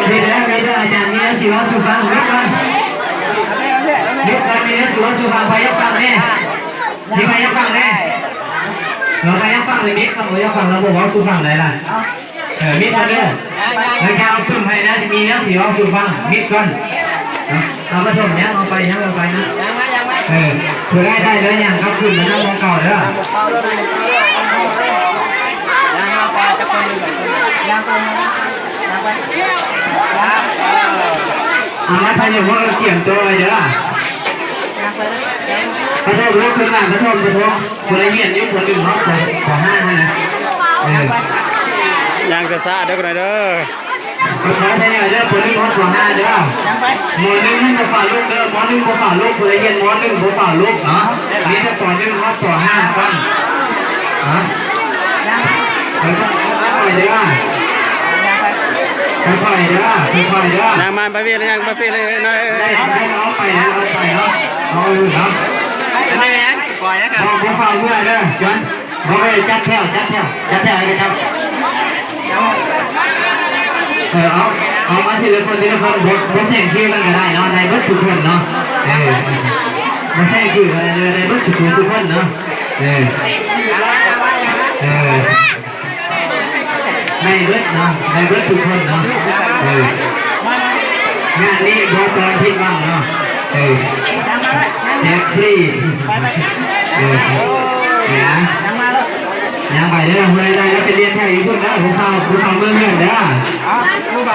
ມີເດີ ມີເດີ ອາຈານມີແນວຊິເວົ້າສູ່ຟັງ ເບິ່ງກ່ອນ ເບິ່ງກ່ອນ ມີແນວຊິເວົ້າສູ່ຟັງ ໄປຢາກຟັງແດ່ ມີໃຜຢາກຟັງແດ່ ເອີ ໃຜຢາກຟັງເລີຍ ມີຄຳວ່າຢາກຟັງ ລາວບໍ່ເວົ້າສູ່ຟັງໄດ້ລະ ເອີ ມິດກ່ອນເດີ ຫຼັງຈາກເອົາປຶ້ມໃຫ້ນະ ມີແນວຊິເວົ້າສູ່ຟັງ ມິດກ່ອນ ເອົາປະຖົມຍັງເອົາໄປ ຍັງເອົາໄປນະ ເອີ ຜູ້ໃດໄດ້ເລີຍ ຍ່າງກັບຄືນມານັ່ງໝ່ອງເກົ່າເດີ. ເອົາມາ ທ່ານຢ່າວ່າກຽມຕົວໄວ້ເດີ ປະຖົມລຸກຂຶ້ນມາ ປະຖົມ ປະຖົມ ຜູ້ໃດຮຽນຢູ່ ປໍໜຶ່ງຮອດປໍຫ້າຫັ້ນນະ ເອີ ຍ່າງຊ້າໆເດີ ຄົນໜ້ອຍເດີ ປະທ້ວງໃຫ້ແນ່ເດີ ປໍໜຶ່ງຮອດປໍຫ້າເດີ ມໍໜຶ່ງບໍ່ຟ້າວລຸກເດີ ມໍໜຶ່ງບໍ່ຟ້າວລຸກ ຜູ້ໃດຮຽນມໍໜຶ່ງບໍ່ຟ້າວລຸກເນາະ ມີແຕ່ປໍໜຶ່ງຮອດປໍຫ້າກ່ອນເນາະ ຄ່ອຍໆເດີ ຄ່ອຍໆເດີ ຄ່ອຍໆເດີ ຍ່າງມາປະເວນ ຍ່າງປະເວນເລີຍເນາະ ເອົາໄປເນາະ ເອົາໄປເນາະ ເອົາເນາະ ອັນນີ້ແມ່ນປ່ອຍນະ ບໍ່ ບໍ່ຟ້າວເມື່ອຍເດີ ຈວນ ບໍ່ ເອີ ຈັດແຖວ ຈັດແຖວ ຈັດແຖວໃຫ້ເຂົາເຈົ້າ ເອີ ເອົາ ເອົາມາທີລະຄົນ ທີລະຄົນ ບໍ່ ບໍ່ແຊງຄິວກັນກໍໄດ້ເນາະ ໄດ້ເບິດທຸກຄົນເນາະ ເອີ ບໍ່ແຊງຄິວກັນເດີ ໄດ້ເບິດທຸກຄົນເນາະ ເອີ ເອີ ໄດ້ເບິດເນາະ ໄດ້ເບິດທຸກຄົນເນາະ ເອີ ງານນີ້ບໍ່ຕ້ອງຜິດຫວັງເນາະ ເອີ ແຈກຟຣີ ເອີ ນະ ຍ່າງໄປເດີ ຜູ້ໃດໄດ້ແລ້ວໄປລຽນແຖວຢູ່ພຸ້ນເດີ ຜູ້ເຖົ້າ ຜູ້ເຖົ້າເມືອງເຮືອນເດີ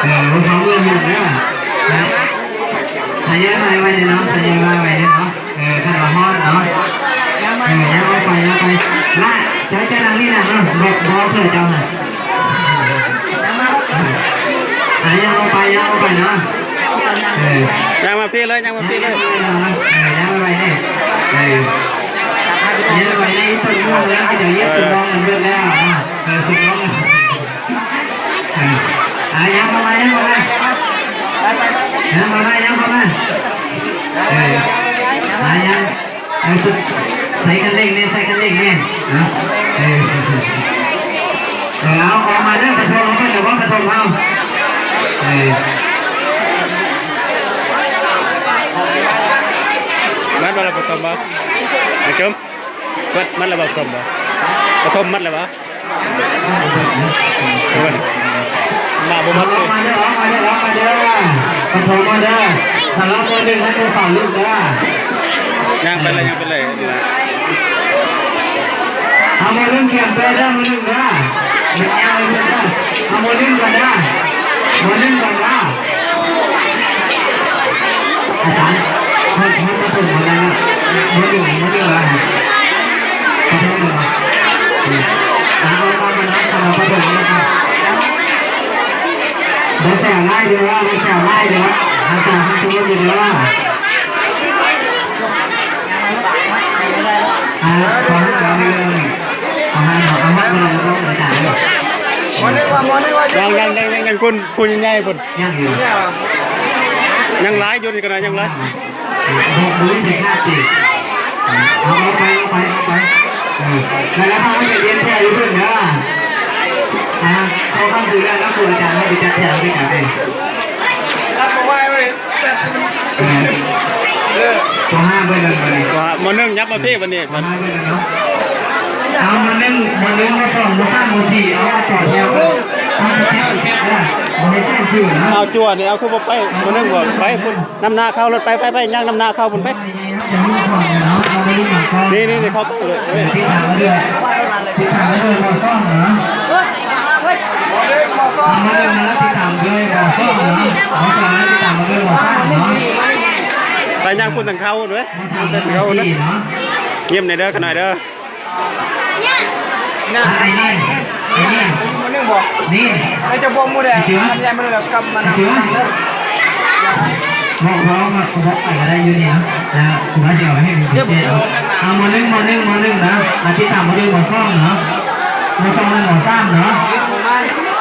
ເອີ ຜູ້ເຖົ້າເມືອງເຮືອນເດີ ນະ ທະຍອຍມາໄວໆເນາະ ທະຍອຍມາໄວໆເນາະ ເອີ ຄັນວ່າຮ້ອນເນາະ ເອີ ຍ່າງອອກໄປ ຍ່າງໄປ ລະ ເຈົ້າ ເຈົ້ານັ່ງນີ້ນະ ເອີ ບອກ ບອກເພິ່ນເຈົ້າຫັ້ນ ອ່າ ຍ່າງອອກໄປ ຍ່າງອອກໄປເນາະ ເອີ ຍ່າງມາພີ້ເລີຍ ຍ່າງມາພີ້ເລີຍ ເອີ ຍ່າງໄປໄວໆນີ້ ເອີ ຍ່າງໄປໄວໆນີ້ ເພິ່ນງ່ວງແລ້ວ ເຂົາເຈົ້າຢຽບສົມປອງກັນເບິດແລ້ວເນາະ ເອີ ສົມປອງກັນ ອ່າ ຍ່າງເຂົ້າມາ ຍ່າງເຂົ້າມາ ຍ່າງເຂົ້າມາ ຍ່າງເຂົ້າມາ ເອີ ອ່າ ຍ່າງ ເອີ ໃສ່ຄັນເລັ່ງແດ່ ໃສ່ຄັນເລັ່ງແດ່ ເອີ ເອີ ເອົາ ອອກມາເດີ ປະຖົມເຮົາ ເພິ່ນກໍບໍ່ປະຖົມເຮົາ ເອີ ມັດບໍ່ລະ ປະຖົມບໍ່ ໄອ້ຈຸ້ມ ມັດ ມັດລະບໍ່ ປະຖົມບໍ່ ປະຖົມມັດລະບໍ່? ມາບໍ່ໝົດເລີຍ ອອກມາເດີ ອອກມາເດີ ອອກມາເດີ ປະຖົມມາເດີ ສຳລັບມື້ໜຶ່ງໃຫ້ຜູ້ສາວລຸກເດີ ຍ່າງໄປເລີຍ ຍ່າງໄປເລີຍ ເອົາມື້ໜຶ່ງຂຽນເດີ ມື້ໜຶ່ງເດີ ເອົາມື້ໜຶ່ງກ່ອນເດີ ມື້ໜຶ່ງກ່ອນເດີ. ອາຈານ ເພິ່ນ ເພິ່ນປະຖົມໝົດແລ້ວນະ ບໍ່ຢູ່ ບໍ່ຢູ່ແລ້ວນະ ປະຖົມໝົດແລ້ວນະ ອືມ ເອົາ ເອົາ ເອົາ ເອົາ ປະຖົມໝົດແລ້ວນະ ບໍ່ແຊວຫຼາຍເດີ ບໍ່ແຊວຫຼາຍເດີ ຮັກສາຄວາມສະຫງົບຢູ່ເດີ ອ່າ ຂໍໃຫ້ເອົາເລື່ອງ ຂໍໃຫ້ເອົາ ເອົາ ເອົາ ອາຈານເດີ ໝໍໜຶ່ງວ່າ ໝໍໜຶ່ງວ່າ ຍັງ ຍັງ ຍັງ ຍັງ ຄົນ ຄົນໃຫຍ່ໆ ພຸ້ນ ຍັງຢູ່ ຍັງຫຼາຍຢູ່ນີ້ກໍໄດ້ ຍັງຫຼາຍ ບໍ່ ບໍ່ມີໃຜຂາດຕິ ເອົາ ເອົາໄປ ເອົາໄປ ເອົາໄປ ເອີ ແລ້ວພາກັນໄປລຽນແຖວຢູ່ເພິ່ນເດີ ອ່າ ຂໍຄຳເຕືອນນຳຄູອາຈານໃຫ້ໄປຈັດແຖວດ້ວຍກັນເດ້ ເອີ ປໍຫ້າເບີໜຶ່ງບັດນີ້ ປໍຫ້າ ມໍໜຶ່ງ ຍັບມາພີ້ບັດນີ້ ປໍຫ້າເບີໜຶ່ງເນາະ ເອົາ ມໍໜຶ່ງ ມໍໜຶ່ງ ມໍສອງ ມໍສາມ ມໍສີ່ ເອົາມາຕໍ່ແຖວ ເອົາແຖວ ເອົາແຖວ ເອົາແຖວ ບໍ່ໃຫ້ແຊງຄິວນະ ເອົາຈົວນີ້ ເອົາຄືບໍ່ໄປ ມໍໜຶ່ງບໍ່ໄປພຸ້ນ ນຳໜ້າເຂົ້າລົດ ໄປ ໄປ ໄປ ຍ່າງນຳໜ້າເຂົ້າພຸ້ນໄປ ນີ້ ນີ້ ນີ້ ເຂົ້າໄປເລີຍ ຕິດຕາມມາເດີ ຕິດຕາມມາເດີ ມໍສອງເນາະ ເອົາມາເດີ ຕິດຕາມເດີ ມໍສອງເນາະ ເອົາມາເດີ ຕິດຕາມມາເດີ ມໍສາມເນາະ ໄປຍ່າງພຸ້ນທາງເຂົ້າເດີ ມາເດີ ຍິ້ມແດ່ເດີ ຂະໜ້ອຍເດີ. ນະ ໄອ້ນີ້ ໄອ້ນີ້ ມື້ໜຶ່ງບໍ່ ນີ້ ໃຫ້ເຈົ້າພວກໝູ່ແດງ ໄອ້ເຈືອ ມັນຍ້າຍມາເລີຍ ກັບມານຳ ໄອ້ເຈືອ ເດີ ບອກ ບອກ ບອກ ບອກໄປກໍໄດ້ຢູ່ນີ້ນະ ແລ້ວຄູບາຊິເອົາໃຫ້ເຈົ້າ ເອົາ ມໍໜຶ່ງ ມໍໜຶ່ງ ມໍໜຶ່ງນະ ມາຕິດຕາມມາເດີ ມໍສອງເນາະ ມໍສອງ ແລະ ມໍສາມເນາະ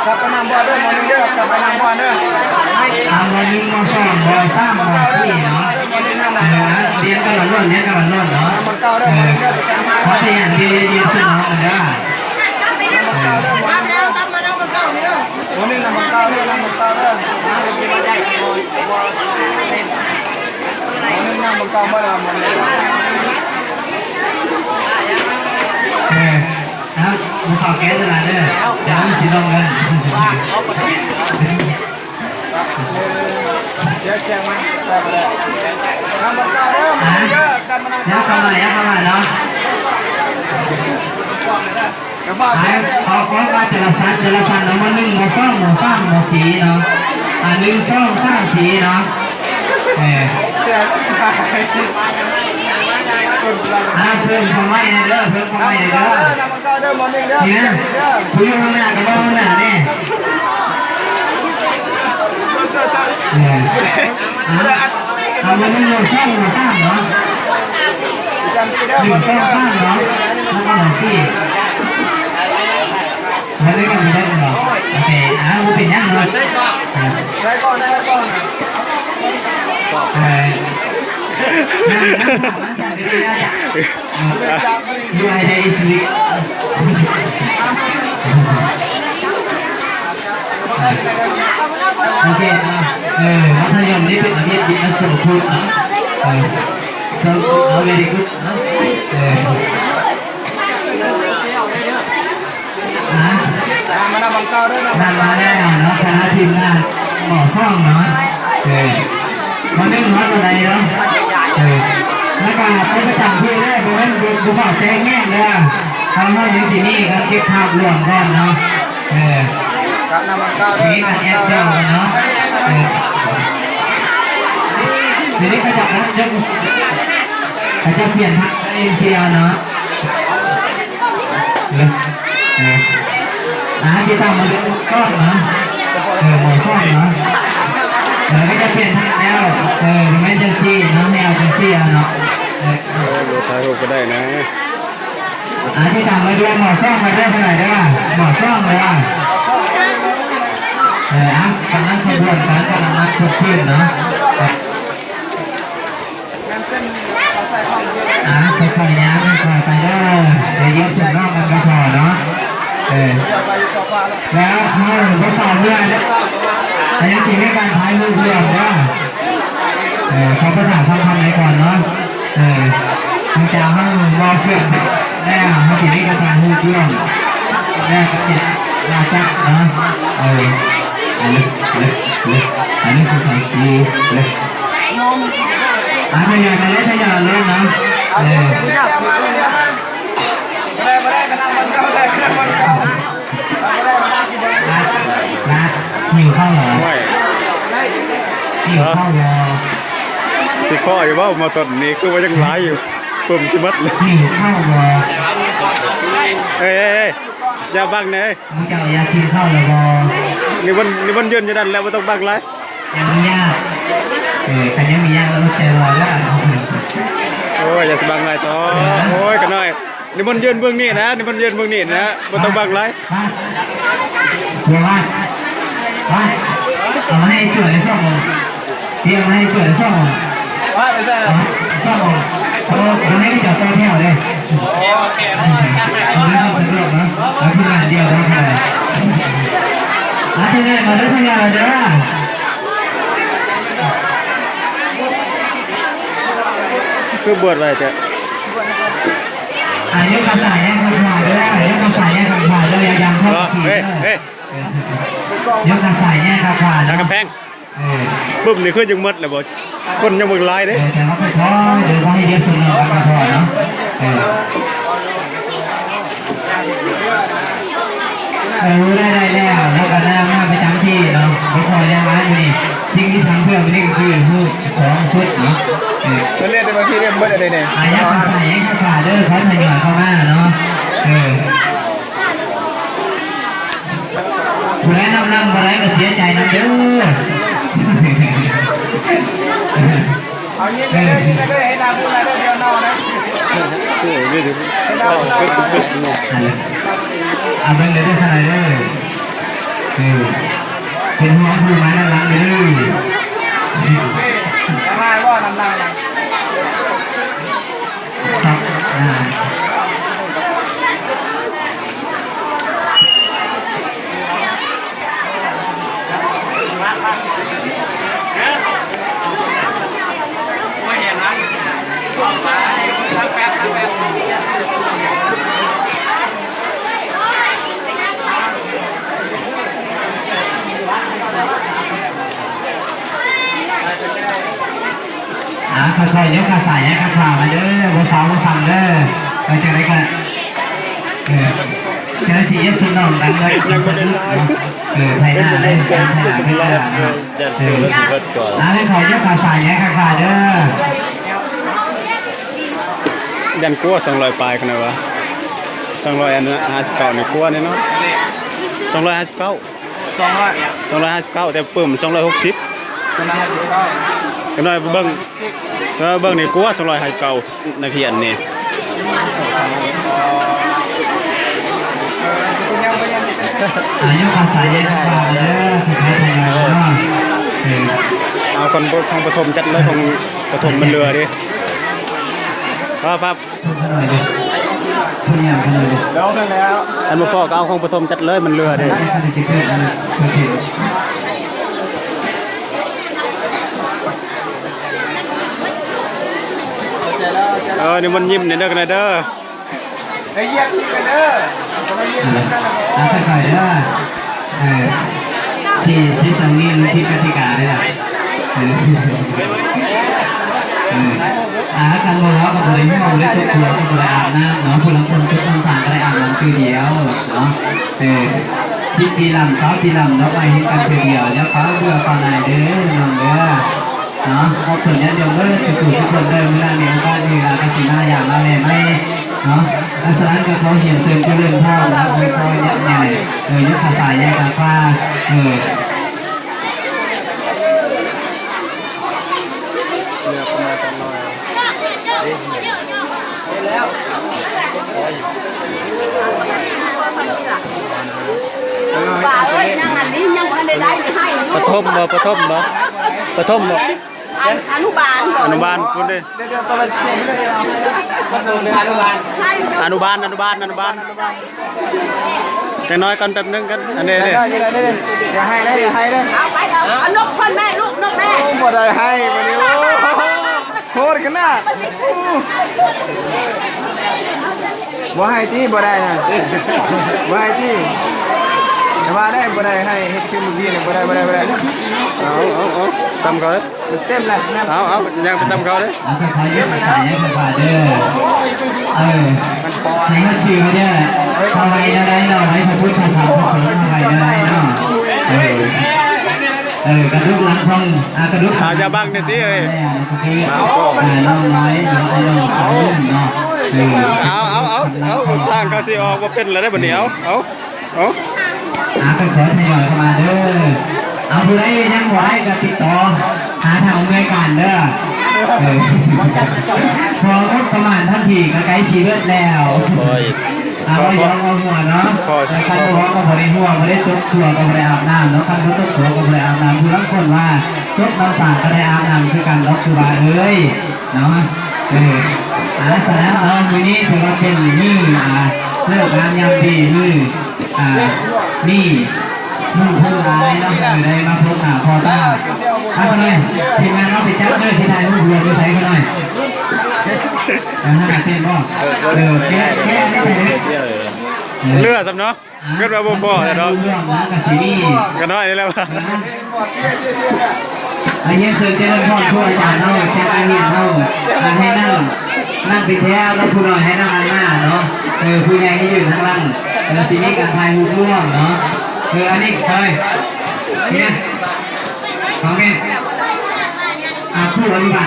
ກັບໄປນຳບໍ່ເດີ ມໍໜຶ່ງເດີ ກັບໄປນຳບໍ່ເດີ ອ່າ ມໍໜຶ່ງ ມໍສອງ ມໍສາມ ມໍສີ່ເນາະ ເອີ ລຽນກັນມາໂລດ ລຽນກັນມາໂລດເນາະ ເອີ ຂໍໃຫ້ຮຽນດີໆ ເດີ ເດີ ເດີ ເດີ. ໜຶ່ງນຳບັງເກົ້າເດີ ນຳບັງເກົ້າເດີ ນຳບັງເກົ້າເດີ ເອີ ເອົາ ບໍ່ເຂົ້າແກ້ນະເດີ ດຽວມັນຊິລົງເດີ. ນຳບັງເກົ້າເດີ ມາເດີ ນຳບັງເກົ້າ ເດີ ເຂົ້າມາ ເຂົ້າມາເນາະ. ເອົາ ເອົາ ເອົາ ແຕ່ລະຊັ້ນ ແຕ່ລະຊັ້ນເນາະ ມໍໜຶ່ງ ມໍສອງ ມໍສາມ ມໍສີ່ເນາະ ອ່າ ໜຶ່ງ ສອງ ສາມ ສີ່ເນາະ ເອີ ອ່າ ເພີ່ມເຂົ້າມາອີກແນ່ເດີ ເພີ່ມເຂົ້າມາອີກແນ່ເດີ ນີ້ນະ ຜູ້ຢູ່ຂ້າງໜ້າກໍມາຂ້າງໜ້າແນ່ ເອີ ອ່າ ເອົາ ມາໜຶ່ງ ມາສອງ ມາສາມເນາະ ໜຶ່ງ ສອງ ສາມເນາະ ແລ້ວກໍມາສີ່ ແລ້ວໄດ້ກັນໄດ້ເນາະ ໂອເຄ ອ່າ ບໍ່ເປັນຫຍັງເນາະ ອ່າ ເອີ ຢູ່ໃຫ້ໄດ້ຊີວິດ ໂອເຄ ອ່າ ເອີ ມັດທະຍົມນີ້ເປັນອະດີດວິດນະສົມຄຸນເນາະ ເອີ so so very good ເນາະ ເອີ ນະ ມານຳບັງເກົ້າເດີ ນຳມາແລ້ວເນາະ ຄະນະທີມງານ ມໍສອງເນາະ ເອີ ມາໜຶ່ງຮອດບໍ່ໄດ້ເນາະ ເອີ ແລ້ວກໍໄປປະຈຳທີ່ເດີ ບໍ່ແມ່ນ ບໍ່ ບໍ່ເຂົ້າແຕກແຍກເດີ ເຮົາ ເຮົາຍັງຊິມີການເກັບພາບລວມກ່ອນເນາະ ເອີ ກະນຳບັງເກົ້າເດີ ມີການແອດເຈົ້າກັນເນາະ ເອີ ດຽວນີ້ເຂົາເຈົ້າ ເຂົາເຈົ້າປ່ຽນທາງເອັມຊີອາເນາະ. ເອີ ເອີ ອ່າ ຕິດຕາມມາເບິ່ງກ່ອນເນາະ ເອີ ໝໍສອງເນາະ ເອີ ກໍຈະປ່ຽນທາງແລ້ວ ເອີ ແມ່ນຈັ່ງຊີ້ເນາະ ແນວຈັ່ງຊີ້ເນາະ ເອີ ເອີ ຖ່າຍຮູບກໍໄດ້ນະ ອ່າ ຕິດຕາມມາເບິ່ງໝໍສອງ ມາເບິ່ງເທົ່າໃດເດີ ໝໍສອງເດີ ເອີ ອ່າ ກຳລັງຂະບວນການກຳລັງມາຄົບຄືນເນາະ. ອ່າ ຄ່ອຍໆຍ່າງ ຄ່ອຍໆໄປເດີ ຢ່າຢຽບເສັ້ນນອກກັນກໍພໍເນາະ ເອີ ແລ້ວເຮົາບໍ່ເຂົ້າເມືອເດີ ກໍຍັງຊິມີການຖ່າຍຮູບລວມເດີ ເອີ ຂໍປະຊາສຳພັນໄວ້ກ່ອນເນາະ ເອີ ຫຼັງຈາກເຮົາເວົ້າເຄື່ອງແລ້ວ ເຮົາຊິມີການຖ່າຍຮູບລວມ ແລ້ວກໍຊິລາຈັກເນາະ ເອີ ອັນນີ້ ອັນນີ້ ອັນນີ້ຄືຂອງຈີນເລີຍ ອ່າ ທະຍອຍມາເລີຍ ທະຍອຍມາເລີຍເນາະ ເອີ ຫິວເຂົ້າເຫຼືອ? ໂອ້ຍ ຫິວເຂົ້າເຫຼືອ? ຊິພໍ້ຢູ່ບໍ່? ມາຕອນນີ້ຄືວ່າຍັງຫຼາຍຢູ່ ປຶ້ມຊິໝົດເລີຍ ຫິວເຂົ້າເຫຼືອ? ເອີຍ ເອີຍ ເອີຍ ຢ່າບັງແນ່ ໝູ່ເຈົ້າຢາກກິນເຂົ້າແລ້ວບໍ່? ນິມົນ ນິມົນຢືນຢູ່ນັ້ນແຫຼະ ບໍ່ຕ້ອງບັງຫຼາຍ ຍັງມີຍາກ ເອີ ຄັນຍັງມີຍາກກໍອົດໃຈລໍເດີ ໂອ້ຍ ຢ່າຊິບັງຫຼາຍເຖາະ ເອີ ໂອ້ຍ ຂະນ້ອຍ ນິມົນຢືນເບິ່ງນີ້ນະ ນິມົນຢືນເບິ່ງນີ້ນະ ບໍ່ຕ້ອງບັງຫຼາຍ ມາ ດຽວມາ ມາ ເອົາມາໃຫ້ຊ່ວຍໄດ້ສອງໂມງ ຕຽມໃຫ້ເກີດສອງ ວ່າໄປໃສ່ລະ ສອງ ໂອ້ ບໍ່ໃຫ້ເຈົ້າຕໍ່ແຖວເດ້ ໂອເຄ ໂອເຄ ເອົາເລື່ອງສະດວກເນາະ ເອົາທີມງານດຽວເນາະ ເອົາທີມງານມາເດີ ທີມງານມາເດີ ຄືບວດໄວແທ້ ອາຍຸກາສາຍແຍກທາງຂວາເດີ ອາຍຸກາສາຍແຍກທາງຂວາເດີ ຢ່າຢາງເຂົ້າ ເອີ ເອີ ຍົກທາງຊ້າຍແຍກທາງຂວາເນາະ ທາງກຳແພງ ເອີ ປຶ້ມນີ້ຄືຍັງໝົດແລ້ວບໍ່? ຄົນຍັງບໍ່ຫຼາຍເດ້ ເອີ ແຕ່ວ່າຄ່ອຍໆ ເດີ ບໍ່ໃຫ້ລຽບສົນເນາະ ມັນກໍພໍເນາະ ເອີ ເອີ ໄດ້ ໄດ້ແລ້ວ ແລ້ວກໍໄດ້ມາປະຈຳທີ່ເນາະ ບໍ່ພໍຍັງຫຼາຍຢູ່ນີ້ ສິ່ງທີ່ທຳເພື່ອມື້ນີ້ກໍຄືຮູບສອງຊຸດເນາະ ເອີ ເພິ່ນເລີຍແຕ່ວ່າທີ່ເລັບເບິດອັນໃດແດ່ ອາ ຍັງກໍໃສ່ ຍັງກໍຂາເດີ ຂໍທະຍອຍເຂົ້າມາເນາະ ເອີ. ຜູ້ໃດນຳນຳບໍ່ໄດ້ກໍເສຍໃຈນຳເດີ ເອົາຍິງເດີ ຍິງເດີ ເຮັດໜ້າບຸນເດີ ດຽວນອນນະ ເອີ ເຮັດໜ້າບຸນເດີ ເອົາເບິ່ງເດີ ເດີ ເອີ ເປັນຫົວຜູ້ມານຳຫຼັງເດີ ເອີ ມາບໍ່ນຳຫຼັງນະ ຄັບ ອ່າ. ອ່າ ຄ່ອຍໆ ຍົກຂາຊ້າຍໃຫ້ຂ້າງຂວາມາເດີ ບໍ່ເຊົາບໍ່ຊຳເດີ ໄປຈັ່ງໃດກໍ ເອີ ເຈົ້າໜ້າທີ່ເອັບຊຸມນ້ອງກັນເດີ ຍັງບໍ່ໄດ້ລາຍ ເອີ ໄທໜ້າເດີ ໄທໜ້າ ໄທໜ້າເນາະ ເອີ ອ່າ ຄ່ອຍໆ ຍົກຂາຊ້າຍໃຫ້ຂ້າງຂວາເດີ ຢ້ານກວ່າສອງຮ້ອຍປາຍຂະໜາດວ່າ ສອງຮ້ອຍຫ້າສິບເກົ້ານີ້ກວ່າແນ່ນອນ ສອງຮ້ອຍຫ້າສິບເກົ້າ ສອງຮ້ອຍ ສອງຮ້ອຍຫ້າສິບເກົ້າ ແຕ່ປຶ້ມສອງຮ້ອຍຫົກສິບ ສອງຮ້ອຍຫ້າສິບເກົ້າ ຈັກໜ້ອຍເບິ່ງ ເອີ ເບິ່ງນີ້ກວ່າ ສອງຮ້ອຍຫ້າສິບເກົ້າ ນັກຮຽນນີ້ ອາຍຸພາສາເຢັນກວ່າເດີ ເອີ ເອົາຂອງປະຖົມຈັດເລີຍ ຂອງປະຖົມມັນເຫຼືອເດ້ ປ້າ ປ້າ ອັນບໍ່ພໍກໍເອົາຂອງປະຖົມຈັດເລີຍ ມັນເຫຼືອເດ້ ເອີ ນິມົນຍິ້ມແດ່ເດີ ກັນເດີ ໄດ້ຢຽບອີກກັນເດີ ເອີ ເອົາຄ່ອຍໆເດີ ເອີ ຊິ ຊິສັງເວດ ຜິດກະຕິກາເດີ ເອີ ເອີ ອ່າ ຄັນບໍ່ເວົ້າກໍບໍ່ໄດ້ຮູ້ ບໍ່ໄດ້ຕົກຕົວ ກໍບໍ່ໄດ້ອາບນ້ຳເນາະ ຜູ້ລາງຄົນຕົກນ້ຳສາງກໍໄດ້ອາບນ້ຳຄືດຽວເນາະ ເອີ ສິບປີລຳ ຊາວປີລຳ ດອກໄມ້ເຫັນກັນເທື່ອດຽວ ຢ່າຟ້າວເບື່ອຟ້າວໜ່າຍເດີນ້ອງເດີ ເນາະ ຂອບຄຸນຍາດໂຍມເບິດສູ່ທຸກຄົນເດີ ມື້ໜ້າມີໂອກາດມີເວລາກໍຊິມາຢາມມາແວ່ໃໝ່ເນາະ ອັນສະນັ້ນກໍຂໍຮຽນເຊີນຈະເລີນພອນນະ ອວຍພອນຍາດໃຫຍ່ ເອີ ຍົກຂາຊ້າຍໃຫຍ່ຂ້າງຂວາ ເອີ ເລືອກມາຈັກໜ້ອຍ ປະຖົມບໍ່? ປະຖົມບໍ່? ປະຖົມບໍ່? ອັນ ອະນຸບານ ອະນຸບານພຸ້ນເດ້ ອະນຸບານ ອະນຸບານ ອະນຸບານ ຈັກໜ້ອຍກ່ອນ ແປັບໜຶ່ງກ່ອນ ອັນນີ້ ນີ້ ຢ່າໃຫ້ເດີ ຢ່າໃຫ້ເດີ ເອົາໄປ ເອົາ ເອົານົກເພິ່ນແມ່ ລູກນົກແມ່ ໂອ້ ບໍ່ໄດ້ໃຫ້ບັດນີ້ ໂອ້ ໂຫດຂະໜາດ ບໍ່ໃຫ້ຕິ ບໍ່ໄດ້ນະ ບໍ່ໃຫ້ຕິ ແຕ່ວ່າໄດ້ ບໍ່ໄດ້ໃຫ້ ເຮັດຄືມື້ກີ້ນີ້ ບໍ່ໄດ້ ບໍ່ໄດ້ ບໍ່ໄດ້ ເອົາ ເອົາ ເອົາ ຕຳເຂົາເດີ ເຕັມແລ້ວ ເອົາ ເອົາ ຍ່າງໄປຕຳເຂົາເດີ ເອົາ ຄ່ອຍໆ ເດີ ເອີ ໃຫ້ເຮົາຈື່ໄວ້ເດີ ເຮົາໄວ້ແນວໃດເນາະ ໄວ້ພະພຸດພະທຳພະສົງ ເຮົາໄວ້ແນວໃດເນາະ ເອີ ເອີ ກະດູກຫຼັງຂອງ ອາ ກະດູກ ອາ ຢ່າບັງແດ່ຕິເອີຍ ເອີ ນ້ອງນ້ອຍ ນ້ອງນ້ອຍ ນ້ອງນ້ອຍເນາະ ເອີ ເອົາ ເອົາ ເອົາ ເອົາ ທາງເຂົາຊິອອກບໍ່ເປັນແລ້ວເດ້ບັດນີ້ ເອົາ ເອົາ ເອົາ ອາ ຄ່ອຍໆ ທະຍອຍເຂົ້າມາເດີ ເອົາ ຜູ້ໃດຍັງບໍ່ໄດ້ກໍຕິດຕໍ່ຫາທາງອຳນວຍການເດີ ເອີ ເພາະງົບປະມານທັນທີກໍໃກ້ຊິເບິດແລ້ວ ໂອ້ຍ ອາ ເວົ້າຢອກເວົ້າຫົວເນາະ ຄັນບໍ່ເວົ້າກໍບໍ່ໄດ້ຫົວ ບໍ່ໄດ້ຕົກຕົວກໍບໍ່ໄດ້ອາບນ້ຳເນາະ ຄັນບໍ່ຕົກຕົວກໍບໍ່ໄດ້ອາບນ້ຳ ຜູ້ລາງຄົນວ່າຕົກນ້ຳສາງກໍໄດ້ອາບນ້ຳຄືກັນດອກ ຄູບາເອີຍ ເນາະ ເອີ ອາ ສະນັ້ນເນາະ ມື້ນີ້ຖືວ່າເປັນມື້ ອາ ເລີກງາມຍາມດີ ມື້ ອາ ມີມຸງຄຸນຫຼາຍເນາະ ເອີ ໄດ້ມາພົບໜ້າພໍ້ຕາ ອາ ຂ້ານ້ອຍ ທີມງານເຮົາໄປຈັບເດີ ຊິຖ່າຍຮູບລວມຢູ່ໃສຂ້ານ້ອຍ ອາ ເຕັ້ນບໍ່ ເອີ ແກ້ ແກ້ ເຫຼືອຊ້ຳເນາະ. ເກີດວ່າບໍ່ພໍແລ້ວເນາະ ກະນ້ອຍນີ້ແຫຼະ ອາ ຮຽນເຊີນຈະເລີນພອນຄູອາຈານເຮົາ ຈາກອາຮຽນເຮົາ ອາ ໃຫ້ນັ່ງ ນັ່ງເປັນແຖວເນາະ ຜູ້ນ້ອຍໃຫ້ນັ່ງທາງໜ້າເນາະ ເອີ ຜູ້ໃຫຍ່ໃຫ້ຢືນທາງຫຼັງ ເອີ ຊິມີການຖ່າຍຮູບລວມເນາະ ເອີ ອັນນີ້ ເອີຍ ເປັນຫຍັງ ຂອງແມ່ ອາ ຜູ້ອະນຸບານ